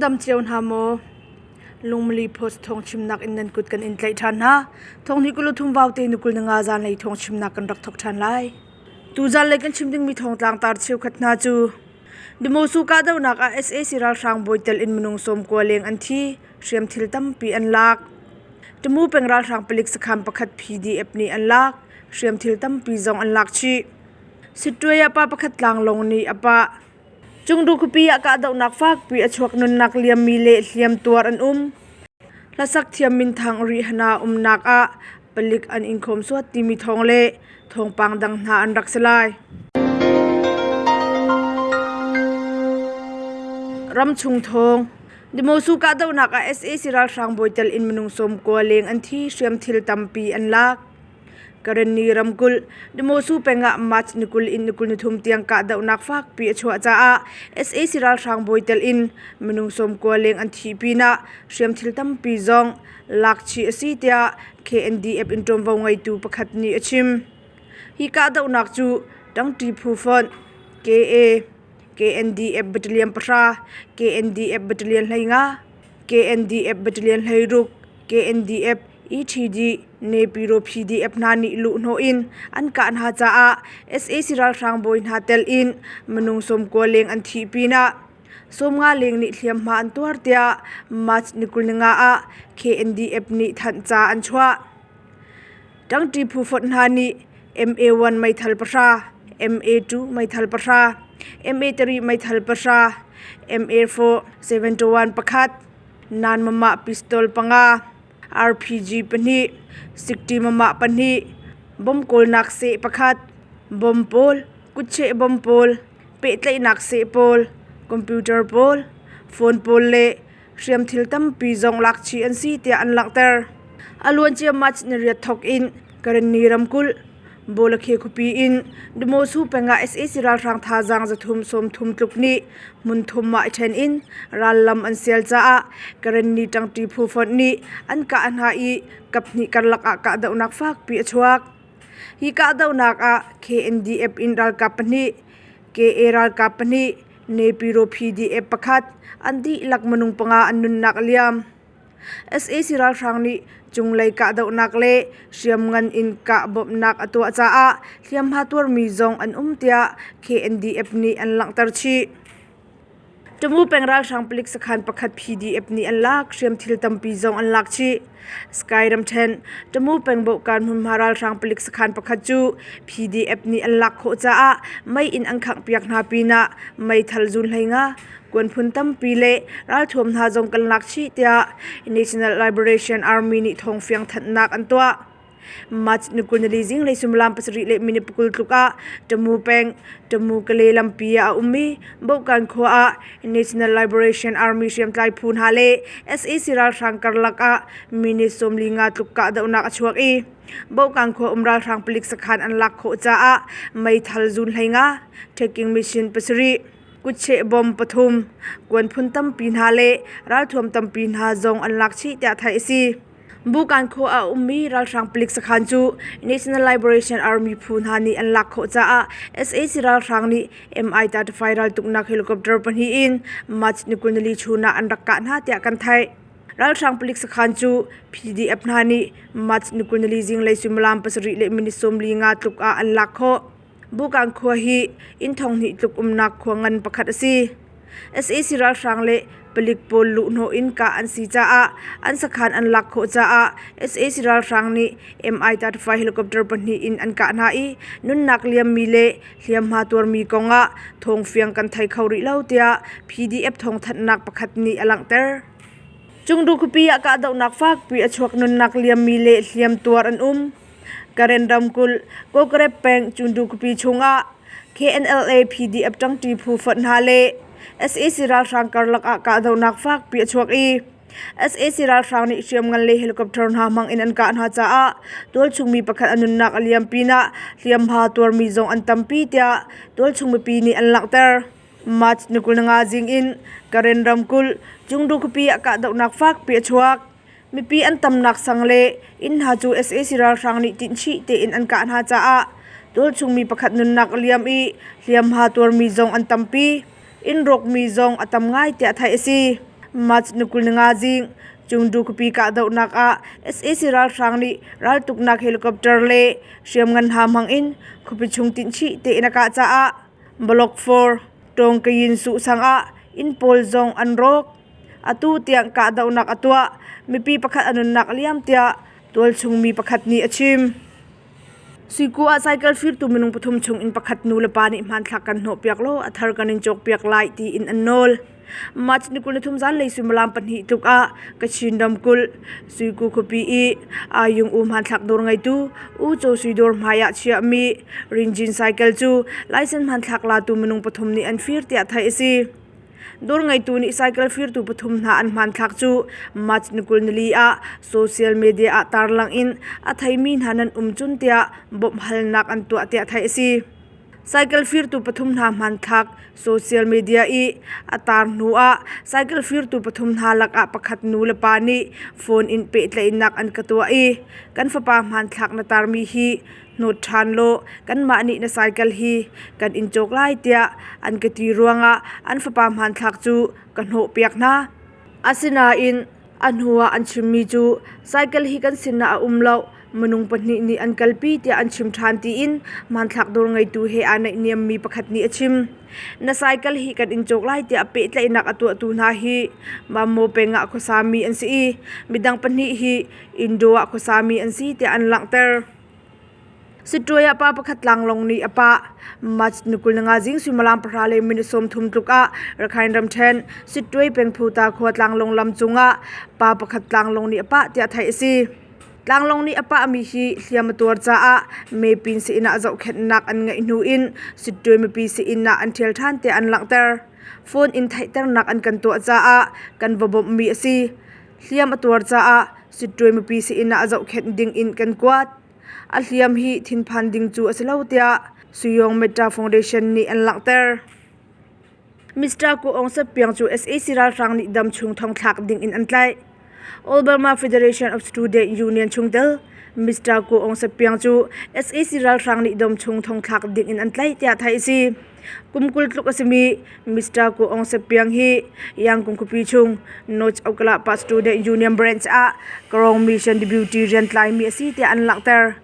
dam cio hna maw? Lungmali Post thawngchimnak in nan kut kan in tlaih ṭhan hna. Thawng hi kulu thum vaute nukul na nga zanlei thawngchimnak kan rak thawk ṭhan lai. Tu zanlei kan chim dingmi thawngtlang tar cheukhat hna cu Demosu kahdohnak ah sac ralhrang bawi tel in minung 90 leng an thi, hriamthil tampi an lak. Tamu peng ralhrang palik sakhan pakhat PDF nih an lak, hriamthil tampi zong an lak chih. Sittwe ah pa pakhat tlanglawng nih a pah. Cungdu khuapi ah kahdohnak fakpi a chuak nunnak liammi le hliamtuar an um. Hlasak thiam minthang Rihanna umnak ah palik an in khawmsuat timi thawng le thawngpang dang hna an rak si lai. Ramchung thawng Demosu kahdohnak ah sac ralhrang bawi tel in minung 90 leng an thi, hriamthil tampi an lak. Karenni ramkulh Demosu peng ah March ni 20 in ni 23 tiang kahdohnak fakpi a chuah caah sac ralhrang bawi tel in minung 90 leng an thih pinah hriamthil tampi zong lakchih a si tiah KNDF in ṭuanvo ngeitu pakhat nih a chim. Hi kahdohnak cu ṭangṭi phu fonh KA, KNDF Battalion pahra, KNDF Battalion 15, KNDF Battalion 16, KNDF ETD, Nepiro PDF hna nih luhhnawh in an kah hna caah sac ralhrang bawi hna tel in minung 90 leng an thih pinah 50 leng nih hliamhma an tuar tiah March ni 25 ah KNDF nih thanhca an chuah. Ṭangṭi phu fonh hna nih MA1 meithal pahra, MA2 meithal pahra, MA3 meithal pahra, MA4 71 pakhat, nanmamah pistol panga, RPG pahnih, sikṭi mamah pahnih, bom kawlnak seh pakhat, bom pawl, kutcheh bom pawl, pehtlaihnak seh pawl, computer pawl, phone pawl le hriamthil tampi zong lakchih an si tiah an langhter. A luancia March ni riat thawk in Karenni ramkulh Bawlakhe khuapi in Demosu peng ah sac ralhrang thazaang zathum sawmthum tluk nih hmun thum ah i ṭhen in rallam an sial caah Karenni ṭangṭi phu fonh nih an kah hna i kaphnih karlak ah kahdohnak fakpi a chuak. Hi kahdohnak ah KNDF in ralkap pahnih, KA ralkap pahnih, Nepiro PDF pakhat an dihlak minung panga an nunnak a liam. Sac ralhrang nih cunglei kahdohnak le hriamngan in kah bawmhnak a tuah caah hliamhma tuarmi zong an um tiah KNDF nih an langhter chih. Tamu peng ralhrang palik sakhan pakhat PDF nih an lak, hriamthil tampi zong an lak chih. Sky ramṭhen Tamu peng Bohkan hmunhma ralhrang palik sakhan pakhat cu PDF nih an lak khawh caah mei in an khanghpiak hna pinah meithal zun 15, kuan phun tampi le ralthuam hna zong kan lak chih tiah National Liberation Army nih thawngfiang thanhnak an tuah. March ni 24 zinglei suimilam pasarih le minute pakul tluk ah Tamu peng, Tamu Kale lampi ah a ummi Bohkan khua ah National Liberation Army hriamtlai phu hna le sac ralhrang karlak ah minute 45 tluk kahdohnak a chuak i Bohkan khua um ralhrang palik sakhan an lak khawh caah meithal zun 15, taking machine pasarih, kutcheh bom pathum, kuan phun tampi hna le ralthuam tampi hna zong an lak chih tiah theih a si. Bukan khua ah a ummi ralhrang palik sakhan cu National Liberation Army phu hna nih an lak khawh caah sac ralhrang nih Mi-35 raltuknak helicopter pahnih in March ni 24 chun ah an rak kah hna tiah kan theih. Ralhrang palik sakhan cu PDF hna nih March ni 24 zinglei suimilam pasarih le minute 45 tluk ah an lak khawh. Bukan khua hi inn thonghnih tluk umnak khua ngan pakhat a si. Sac ralhrang le palik pawl luhhnawh in kah an si caah an sakhan an lak khawh caah sac ralhrang nih Mi-35 helicopter pahnih in an kah hna i nunnak liammi le hliamhma tuarmi kong ah thawngfiang kan thei kho rih lo tiah PDF thawngthanhnak pakhat nih a langhter. Cungdu khuapi ah kahdohnak fakpi a chuak nunnak liammi le hliamtuar an um. Karen ramkulh Kawkarep peng Cundu khuapi chungah KNLA PDF ṭangṭi phu fonh hna le sac ralhrang karlak ah kahdohnak fakpi a chuak i sac ralhrang nih hriamngan le helicopter hna hmang in an kah hna caah tualchung mi pakhat a nunnak a liam pinah hliamhma tuarmi zong an tampi tiah tualchung mipi nih an langhter. March ni 25 zing in Karen ramkulh Cungdu khuapi ah kahdohnak fakpi a chuak. Mipi an tamnak sang le inn hna cu sac ralhrang nih tinhchih tein an kah hna caah tualchung mi pakhat nunnak a liam i hliamhma tuarmi zong an tampi. Inn rawkmi zong a tam ngai tiah theih a si. March ni 25 zing Cungdu khuapi kahdohnak ah sac ralhrang nih raltuknak helicopter le hriamngan hna hmang in khuapi chung tinhchih tein a kah caah Block 4 Tawngkayin Suh sang ah inn pawl zong an rawk. Atu tiang kahdohnak a tuah. Mipi pakhat a nunnak a liam tiah tualchung mi pakhat nih a chim. Suiku ah cycle firtu minung pathum chung in pakhat nu le pa nih hmanthlak kan hnawhpiak law a thar kan in cawkpiak lai tiin an nawl. March ni 23 zanlei suimilam 2 tluk ah Kachin ramkulh Suiku khuapi i Ayung U hmanthlak dawr ngeitu U Caw Sui dawr hmai ah chiahmi Rinjin cycle cu license hmanthlak latu minung pathum nih an fir tiah theih a si. Dawr ngeitu nih cycle firtu pathum hna an hmanthlak cu March ni 24 ah social media ah tarlang in a theimi hna nan um cun tiah bawmhhalnak an tuah tiah theih a si. Cycle firtu pathum hna hmanthlak social media i a tar hnu ah cycle firtu pathum hna lakah pakhat nu le pa nih phone in pehtlaihnak an ka tuah i kan fapa hmanthlak na tarmi hi hnawt ṭhan law kanmah nih na cycle hi kan in cawk lai tiah an ka ti ruangah an fapa hmanthlak cu ka hnawhpiak hna. Asinain a hnuah an chimmi cu cycle hi kan sinah a um lo, minung pahnih nih an kalpi tiah an chim ṭhan tiin hmanthlak dawr ngeitu he aa naihniammi pakhat nih a chim. Na cycle hi kan in cawk lai tiah pehtlaihnak a tuahtu hna hi Mammo peng ah khuasami an si i midang pahnih hi Indo ah khuasami an si tiah an langhter. Siṭuai ah pa pakhat tlanglawng nih a pah. March ni 25 zing suimilam 10:30 tluk ah Rakhine ramṭhen Siṭuai peng Phuta khua tlanglawng lam cungah pa pakhat tlanglawng nih a pah tiah theih a si. Tlanglawng nih a pahmi hi hliam a tuar caah mepin sii-inn ah zohkhenhnak an ngeih hnu in Siṭuai mipi sii-inn ah an ṭhial ṭhan tiah an langhter. Phone in theihternak an kan tuah caah kan va bawmhmi a si. Hliam a tuar caah Siṭuai mipi sii-inn ah zohkhenh ding in kan kuat. A hliam hi thinphan ding cu a si lo tiah Suyong Metta Foundation nih an langhter. Mr. Ko Aung Sat Piang cu sac ralhrang nih damchung thongthlak ding in an tlaih. All Burma Federation of Student Union chungtel Mr. Ko Aung Sat Piang cu sac ralhrang nih damchung thongthlak ding in an tlaih tiah theih a si. Kum 20 tluk a simi Mr. Ko Aung Sat Piang hi Yangon khuapi chung North Okkalapa Student Union Branch ah Karong Mission Deputy rian tlaimi a si tiah an langhter.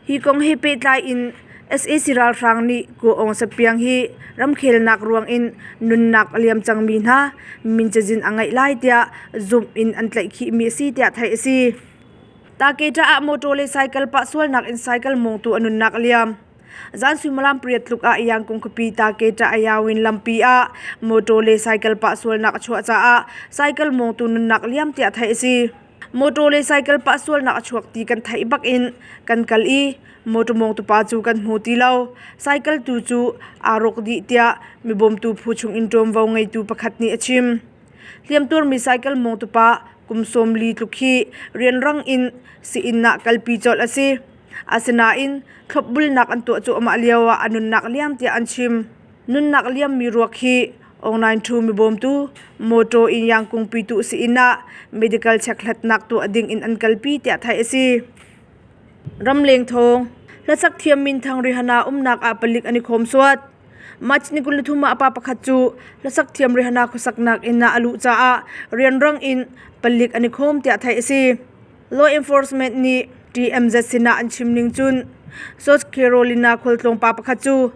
Hi kong he pehtlai in sac ralhrang nih Ko Aung Sat Piang hi ramkhelnak ruang in nunnak a liam cangmi hna min cazin a ngeih lai tiah zumh in an tlaihkhihmi a si tiah theih a si. Taketa ah motor le cycle pah sualnak in cycle mawngtu a nunnak a liam. Zan suimilam pariat tluk ah Yangon khuapi Taketa Ayawin lampi ah motor le cycle pah sualnak a chuah caah cycle mawngtu nunnak liam tiah theih a si. Motor le cycle pah sualnak a chuak ti kan theih bak in kan kal i motor mawngtu pa cu kan hmu ti lo. Cycle tu cu aa rawk dih tiah mibawmtu phu chung in ṭuanvo ngeitu pakhat nih a chim. Hliamtuarmi cycle mawngtu pa kum 40 tluk hi rianrang in sii-inn ah kalpi colh a si. Asinain thlopbulnak an tuah cuahmah lioah a nunnak liam tiah an chim. Nunnak liammi ruak hi Aung Naing Thu mibawmtu mawṭaw in Yangkung pitu sii-inn ah medical chekhlatnak tuah ding in an kalpi tiah theih a si. Ramleng thawng hlasak thiam minthang Rihanna umnak ah palik an i khawmsuat. March ni 23 ah pa pakhat cu hlasak thiam Rihanna khuasaknak inn ah a luh caah rianrang in palik an i khawm tiah theih a si. Law enforcement nih TMZ sinah an chim ning cun South Carolina khualtlawng pa pakhat cu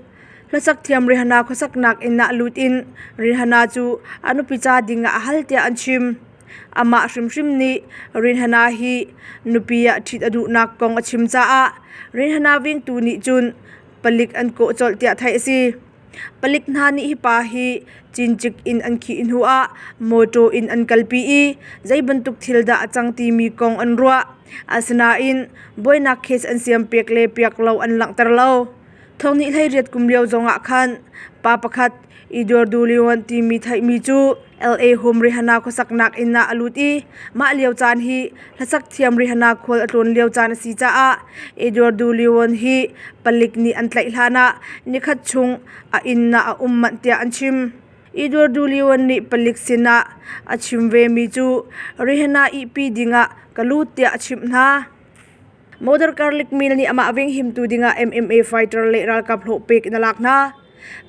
hlasak thiam Rihanna khuasaknak inn ah lut in Rihanna cu a nupi ca ding ah a hal tiah an chim. Amah hrimhrim nih Rihanna hi nupi ah ṭhit a duhnak kong a chim caah Rihanna vengtu nih cun palik an kawh colh tiah theih a si. Palik hna nih hi pa hi cincik in an khih hnuah mawṭaw in an kalpi i zei bantuk thil dah a cang timi kong an ruah. Asinain buainak case an siampiak le piak lo an langhter lo. Thonghnih 18 kum lio zongah khan pa pakhat Eduardo Leon timi theihmi cu LA Home Rihanna khuasaknak inn ah a lut i mah lio caan hi hlasak thiam Rihanna khual a tlawn lio caan a si caah Eduardo Leon hi palik nih an tlaih hlanah nikhat chung a inn ah a um manh tiah an chim. Eduardo Leon nih palik sinah a chim vemi cu Rihanna ihpi dingah ka lut tiah a chimh hna. Motor Garlic Mill nih amah venghimtu dingah MMA fighter le ralkap hlawh pek in a lak hna.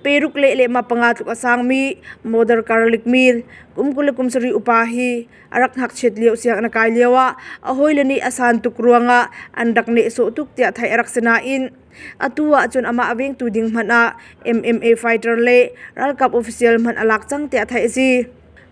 Peruk le lehmah panga tluk a sangmi Modar Karlik Mil kum 20 le kum sarih upa hi a rak ngakchiat lio sianginn a kai lio ah a hawile nih a san tuk ruangah an rak nehsawh tuk tiah theih a rak si nain atu ahcun amah a vengtu ding hmanh ah MMA fighter le ralkap official hmanh a lak cang tiah theih a si.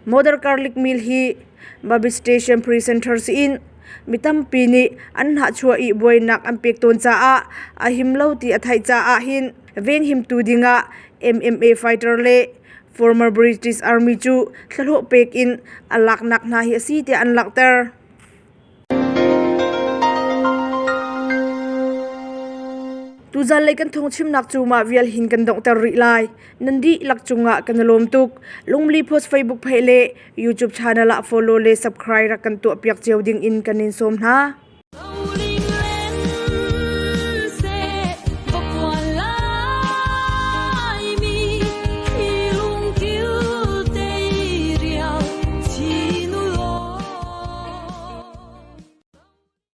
Modar Karlik Mil hi Babi Station Pre Center siin mi tampi nih an hnahchuah i buainak an pek tawn caah a him lo ti a theih caah hin venghimtu dingah MMA fighter le former British Army cu thlahlawh pek in a laknak hna hi a si tiah an langhter. Tuzan lei kan thawngchimnak cu mah vial hin kan donghter rih lai. Nan dihlak cungah kan i lawm tuk. Lungli Post Facebook page le YouTube channel ah follow le subscribe rak kan tuahpiak cio ding in kan in sawm hna.